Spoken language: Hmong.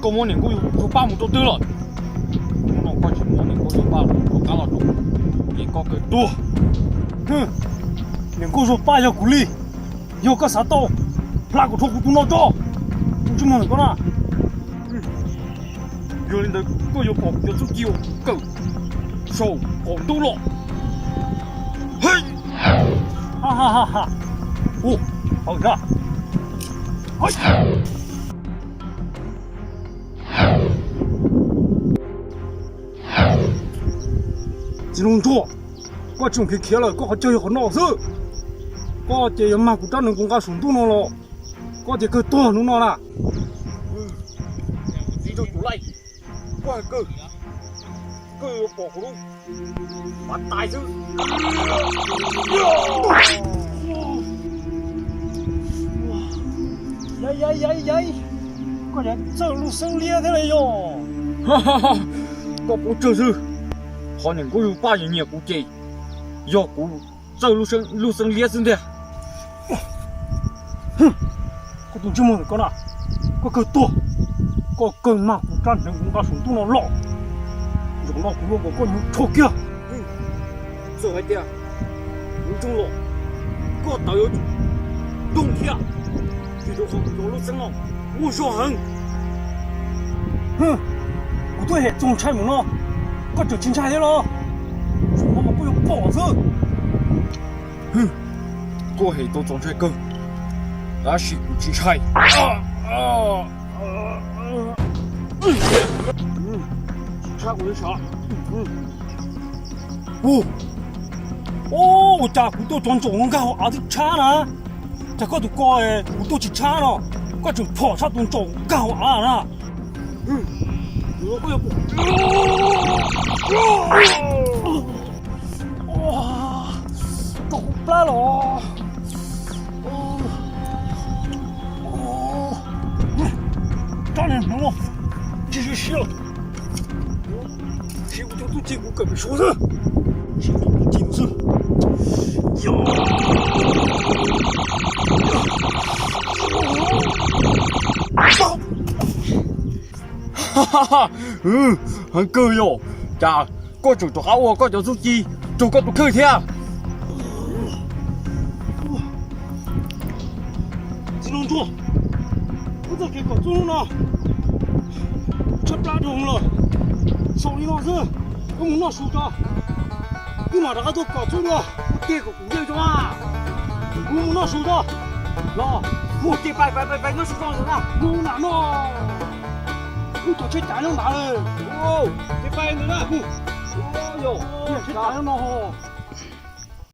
Koj muab niam Nkauj Zuag Paj mus rau twg lawm? Hnub no koj tsis muab niam Nkauj Zuag Paj rov qab los rau kuv ces koj kawg tuag. Niam Nkauj Zuag Paj yog kuv li, yog koj xav tau, hla kom dhau kuv tus no tso. Kuv tsis mloog koj na. Yog li ntawd koj yuav pom cov txuj ci uas kawm saum qaum ntuj los. Ua, pawg na. Txiv nraug ntsuag, koj tsis khiav khiav lawm, koj qhov chaw yog qhov no xwb. Koj ces yuav mag kuv rab hneev kuv nqa saum ntuj no los, koj ces kawg tuag hnub no na. Txiv nraug tus laij, koj hais kawg, koj yuav pom kuv lub pas tais xwb. Yai yai yai yai, koj yuav txawj lub xeeb liab thiab li yog? Koj paub tsawg xwb, qhov niam Nkauj Zuag Paj nyiam nyiam kuv ces yog kuv txawj lub xeeb liab xwb ntag. Koj tus ntsej muag ntawm koj na, koj kawg tuag, koj kawg mag kuv rab hneev kuv nqa saum ntuj no los. Zaum no kuv yuav kom koj hnyuv rho kiag. Txawm hais tias kuv zoo los koj tawv yuav tsum toog thiab, vim rau qhov kuv cov lub xeeb no muaj zog heev. Kuv twb hem txaus ntshai mus no, koj tseem tsis ntshai thiab los? Zaum no mas koj yuav pom xwb. Koj hem tau txaus ntshai kawg, tab sis kuv tsis ntshai. Tsis tshab kuv li sav. Ua cas kuv tuaj cov ntsaum no nkag hauv av twb tshab na, cas koj tus ko kuv tuaj tsis tshab no, koj tseem phom tshaj tus ntsaum nkag hauv av na. Koj yuav pom. Tau kuv plab los. Rab niag hneev no tsis siab siab, siab kuv cov tub ci kuv kawm pem suav xwb, siab kuv cov tub ci no xwb. Heev kawg yom, cas koj tseem rov qab ua koj cov txuj ci rau koj tus kheej thiab. Txiv nraug ntsuag, wb txoj kev kom txuj hnub no tshaib plab dhau lawm, xaus li no xwb, wb mus noj su tso. Wb mam rov qab tuaj kom txuj dua, ua ke kom kuv yeej tso mas. Kuv mus noj su tso. Los, mus ces pais pais pais noj su tso ntag na. Mus na no. Wb tuaj tsheb cav nyob nrad lawm. Ces pais ntawd na. Tsheb cav nyob no ho.